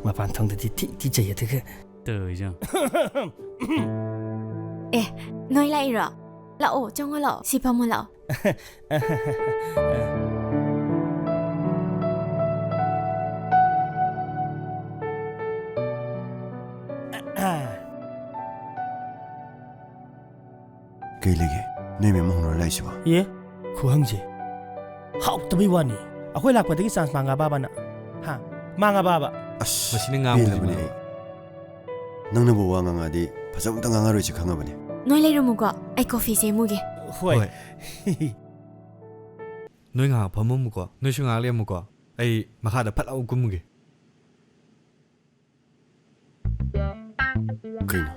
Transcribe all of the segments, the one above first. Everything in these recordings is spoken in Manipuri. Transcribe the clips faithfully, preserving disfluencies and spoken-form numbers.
ꯃꯄꯥꯟ ꯊꯣꯡꯗꯗꯤ ꯊꯤ ꯊꯤ ꯆꯩ ꯑꯗꯨꯒ꯫ ꯇꯧꯔꯤꯁꯦ ꯌꯦꯡꯉꯣ꯫ ꯑꯦ, ꯅꯣꯏ ꯂꯥꯛꯏꯔꯣ? ꯂꯥꯛꯑꯣ, ꯆꯪꯉꯣ ꯂꯥꯛꯑꯣ꯫ ꯁꯤ ꯐꯝꯃꯣ ꯂꯥꯛꯑꯣ꯫ ꯀꯩ ꯂꯩꯒꯦ? ꯅꯣꯏ ꯃꯦꯝ ꯍꯧꯅꯔ ꯂꯥꯛꯏꯁꯤꯕꯣ? ꯑꯦ, ꯈꯨꯍꯪꯁꯦ ꯍꯥꯎꯇꯕꯩ ꯋꯥꯅꯤ꯫ ꯑꯩꯈꯣꯏ ꯂꯥꯛꯄꯗꯒꯤ ꯆꯥꯟꯁ ꯃꯥꯡꯉꯕꯕ ꯅꯪ? ꯍꯥ? ꯃꯥꯡꯉꯕꯕ? ꯑꯁ, ꯃꯁꯤꯅ ꯉꯥꯡꯕꯁꯤ ꯄꯦꯜꯂꯕꯅꯤ ꯃꯥꯡꯉꯦ꯫ ꯑꯩ꯫ ꯅꯪꯅꯕꯨ ꯋꯥ ꯉꯥꯡꯉꯛꯑꯗꯤ ꯐꯖꯕ ꯑꯝꯇ ꯉꯥꯡꯉꯔꯣꯏꯁꯦ ꯈꯪꯉꯕꯅꯤ꯫ ꯅꯣꯏ ꯂꯩꯔꯝꯃꯨꯀꯣ, ꯑꯩ ꯀꯣꯐꯤ ꯁꯦꯝꯃꯨꯒꯦ꯫ ꯍꯣꯏ꯫ ꯍꯣꯏ꯫ ꯅꯣꯏ ꯉꯥꯏꯍꯥꯛ ꯐꯝꯃꯝꯃꯨꯀꯣ, ꯅꯣꯏꯁꯨ ꯉꯥꯏꯍꯥꯛ ꯂꯩꯔꯝꯃꯨꯀꯣ, ꯑꯩ ꯃꯈꯥꯗ ꯐꯠ ꯂꯥꯎ ꯀꯨꯝꯃꯨꯒꯦ꯫ ꯀꯩꯅꯣ?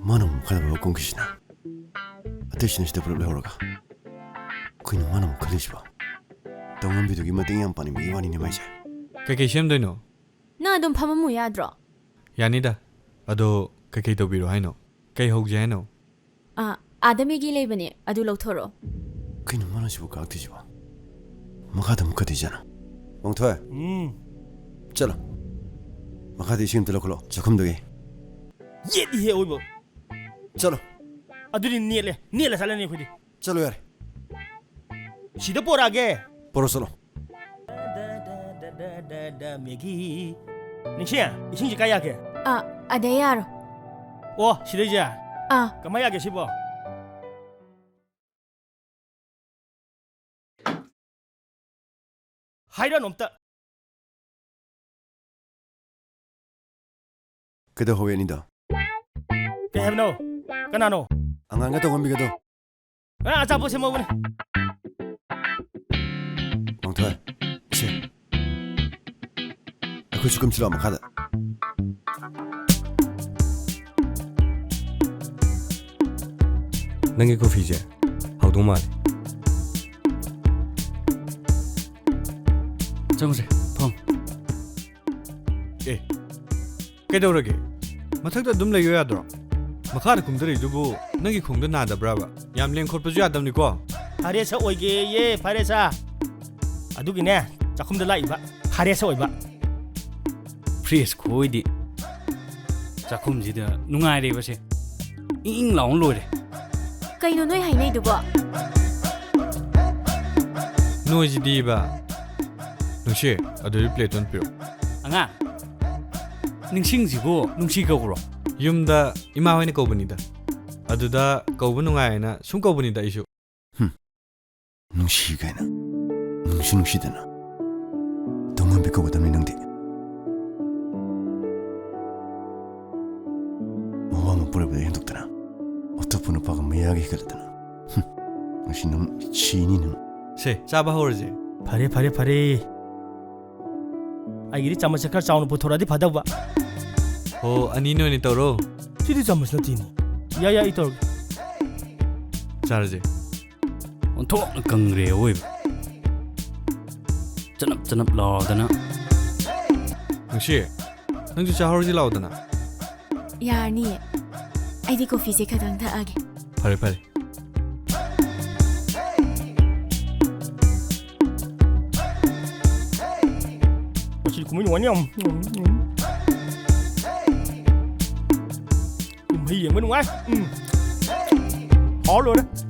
ꯃꯥꯅ ꯑꯃꯨꯛ ꯃꯈꯥꯗ ꯀꯨꯝꯈꯤꯁꯤꯅ? ꯑꯇꯩꯁꯤꯅ ꯁꯤꯗ ꯄꯨꯂꯞ ꯂꯩꯍꯧꯔꯒ? ꯀꯩꯅꯣ ꯃꯥꯅ ꯑꯃꯨꯛ ꯈꯜꯂꯤꯁꯤꯕꯣ? ꯇꯧꯉꯝꯕꯤꯗꯨꯒꯤ ꯃꯇꯦꯡ ꯌꯥꯝ ꯄꯥꯅꯤꯡꯕꯒꯤ ꯋꯥꯅꯤꯅꯦ ꯃꯥꯏꯁꯦ꯫ ꯀꯩꯀꯩ ꯁꯦꯝꯗꯣꯏꯅꯣ? ꯅꯪ ꯑꯗꯨꯝ ꯐꯝꯃꯝꯃꯨ ꯌꯥꯗ꯭ꯔꯣ? ꯌꯥꯅꯤꯗ꯫ ꯑꯗꯣ ꯀꯩꯀꯩ ꯇꯧꯕꯤꯔꯣ ꯍꯥꯏꯅꯣ? ꯀꯩ ꯍꯧꯒꯦ ꯍꯥꯏꯅꯣ? ꯑꯥ, ꯑꯥꯗ ꯃꯦꯒꯤ ꯂꯩꯕꯅꯦ, ꯑꯗꯨ ꯂꯧꯊꯣꯔꯛꯑꯣ꯫ ꯀꯩꯅꯣ ꯃꯥꯅ ꯁꯤꯕꯨ ꯀꯥꯛꯇꯣꯏꯁꯤꯕꯣ? ꯃꯈꯥꯗ ꯑꯃꯨꯛ ꯀꯗꯤ ꯆꯠꯅ? ꯄꯥꯡꯊꯣꯏ꯫ ꯎꯝ꯫ ꯆꯠꯂꯣ꯫ ꯃꯈꯥꯗ ꯏꯁꯤꯡ ꯑꯝꯇ ꯂꯧꯈꯠꯂꯣ, ꯆꯥꯛꯈꯨꯝꯗꯒꯤ꯫ ꯌꯦꯠꯂꯤꯍꯦ ꯑꯑꯣꯏꯕ꯫ ꯆꯠꯂꯣ꯫ ꯑꯗꯨꯗꯤ ꯅꯦꯠꯂꯦ, ꯅꯦꯠꯂ ꯆꯠꯂꯅꯤ ꯑꯩꯈꯣꯏꯗꯤ꯫ ꯆꯠꯂꯣ ꯌꯥꯔꯦ꯫ ꯁꯤꯗ ꯄꯣꯔꯛꯑꯒꯦ꯫ ꯄꯣꯔꯛꯑꯣ ꯆꯠꯂꯣ꯫ ꯃꯦꯒꯤ꯫ ꯅꯤꯡꯁꯤꯡ, ꯏꯁꯤꯡꯁꯦ ꯀꯥꯏ ꯌꯥꯒꯦ? ꯑꯥ, ꯑꯗꯩ ꯌꯥꯔꯣ꯫ ꯑꯣ, ꯁꯤꯗꯩꯁꯦ? ꯑꯥ꯫ ꯀꯃꯥꯏ ꯌꯥꯒꯦ ꯁꯤꯕꯣ? ꯍꯥꯏꯔꯛꯑꯅꯨ ꯑꯝꯇ꯫ ꯀꯩꯗꯧꯍꯧꯋꯦ ꯑꯅꯤꯗꯣ? ꯀꯩ ꯍꯥꯏꯕꯅꯣ? ꯀꯅꯥꯅꯣ? ꯑꯉꯥꯡꯒ ꯇꯧꯉꯝꯕꯤꯒꯗꯣ꯫ ꯑ, ꯑꯆꯥꯄꯣꯠ ꯁꯦꯝꯍꯧꯕꯅꯦ꯫ ꯄꯥꯡꯊꯣꯏ, ꯁꯦ꯫ ꯑꯩꯈꯣꯏꯁꯨ ꯀꯨꯝꯁꯤꯜꯂꯛꯑꯣ ꯃꯈꯥꯗ꯫ ꯅꯪꯒꯤ ꯀꯣꯐꯤꯁꯦ ꯍꯥꯎꯗꯧ ꯃꯥꯜꯂꯦ꯫ ꯆꯪꯉꯨꯁꯦ, ꯐꯝ꯫ ꯑꯦ, ꯀꯩꯗꯧꯔꯒꯦ? ꯃꯊꯛꯇ ꯑꯗꯨꯝ ꯂꯩꯌꯣ ꯌꯥꯗ꯭ꯔꯣ? ꯃꯈꯥꯗ ꯀꯨꯝꯊꯔꯛꯏꯗꯨꯕꯨ ꯅꯪꯒꯤ ꯈꯣꯡꯗ ꯅꯥꯗꯕ꯭ꯔꯕ? ꯌꯥꯝ ꯂꯦꯡ ꯈꯣꯠꯄꯁꯨ ꯌꯥꯗꯕꯅꯤꯀꯣ꯫ ꯐꯔꯦ ꯁꯥ, ꯑꯣꯏꯒꯦꯌꯦ, ꯐꯔꯦ ꯁꯥ꯫ ꯑꯗꯨꯒꯤꯅꯦ, ꯆꯥꯛꯈꯨꯝꯗ ꯂꯥꯛꯏꯕ ꯐ꯭ꯔꯦꯁ ꯑꯣꯏꯕ꯫ ꯐ꯭ꯔꯦꯁ ꯈꯨꯑꯣꯏꯗꯤ꯫ ꯆꯥꯛꯈꯨꯝꯁꯤꯗ ꯅꯨꯡꯉꯥꯏꯔꯦꯕꯁꯦ꯫ ꯏꯪ ꯏꯪ ꯂꯥꯎꯅ ꯂꯣꯏꯔꯦ꯫ ꯀꯩꯅꯣ ꯅꯣꯏ ꯍꯥꯏꯅꯩꯗꯨꯕꯣ? ꯅꯣꯏꯁꯤꯗꯤꯕ꯫ ꯅꯨꯡꯁꯤ, ꯑꯗꯨꯗꯤ ꯄ꯭ꯂꯦꯠꯇꯣ ꯑꯝ ꯄꯤꯔꯛꯑꯣ꯫ ꯑꯉꯥꯡ, ꯅꯤꯡꯁꯤꯡꯁꯤꯕꯨ ꯅꯨꯡꯁꯤ ꯀꯧꯕ꯭ꯔꯣ? ꯌꯨꯝꯗ ꯏꯃꯥ ꯍꯣꯏꯅ ꯀꯧꯕꯅꯤꯗ꯫ ꯑꯗꯨꯗ ꯀꯧꯕ ꯅꯨꯡꯉꯥꯏꯌꯦꯅ ꯁꯨꯝ ꯀꯧꯕꯅꯤꯗ ꯑꯩꯁꯨ꯫ ꯍꯨꯝ, ꯅꯨꯡꯁꯤ ꯀꯥꯏꯅ꯫ ꯅꯨꯡꯁꯨ ꯅꯨꯡꯁꯤꯗꯅ꯫ ꯇꯣꯉꯥꯟꯕꯤ ꯀꯧꯒꯗꯕꯅꯤ ꯅꯪꯗꯤ꯫ ꯃꯋꯥ ꯑꯃ ꯄꯨꯔꯛꯄꯗ ꯍꯦꯟꯗꯣꯛꯇꯅ꯫ ꯑꯇꯣꯞꯄ ꯅꯨꯄꯥꯒ ꯃꯌꯥꯒ ꯍꯦꯟꯒꯠꯂꯗꯅ꯫ ꯍꯨꯝ, ꯉꯁꯤ ꯅꯪ ꯁꯤꯅꯤ ꯅꯪ꯫ ꯁꯦ, ꯆꯥꯕ ꯍꯧꯔꯁꯦ꯫ ꯐꯔꯦ, ꯐꯔꯦ, ꯐꯔꯦ꯫ ꯑꯩꯒꯤꯗꯤ ꯆꯥꯃꯁꯁꯦ ꯈꯔ ꯆꯥꯎꯅ ꯄꯨꯊꯣꯔꯛꯑꯗꯤ ꯐꯗꯧꯕ꯫ ꯍꯣ, ꯑꯅꯤꯅ ꯑꯣꯏꯅ ꯇꯧꯔꯣ꯫ ꯁꯤꯗꯤ ꯆꯥꯃꯁ ꯅꯠꯇꯦꯅꯦ꯫ ꯌꯥꯏ, ꯌꯥꯏ, ꯑꯩ ꯇꯧꯔꯒꯦ꯫ ꯆꯥꯔꯁꯦ꯫ ꯑꯣꯟꯊꯣꯛꯅ ꯀꯪꯈ꯭ꯔꯦ ꯑꯋꯣꯏꯕ꯫ ꯆꯅꯞ ꯆꯅꯞ ꯂꯥꯎꯗꯅ꯫ ꯅꯨꯡꯁꯤ, ꯅꯪꯁꯨ ꯆꯥꯍꯧꯔꯁꯤ ꯂꯥꯎꯗꯅ꯫ ꯌꯥꯔꯅꯤꯌꯦ꯫ ꯑꯩꯗꯤ ꯀꯣꯐꯤꯁꯦ ꯈꯇꯪ ꯊꯛꯑꯒꯦ꯫ ꯐꯔꯦ, ꯐꯔꯦ꯫ ꯉꯁꯤꯗꯤ ꯀꯨꯝꯍꯩ ꯅꯨꯡꯉꯥꯏꯅꯤ ꯌꯥꯝ꯫ ꯀꯨꯝꯍꯩ ꯌꯦꯡꯕ ꯅꯨꯡꯉꯥꯏ꯫ ꯎꯝ꯫ ꯍꯥꯎ ꯂꯣꯏꯔꯦ꯫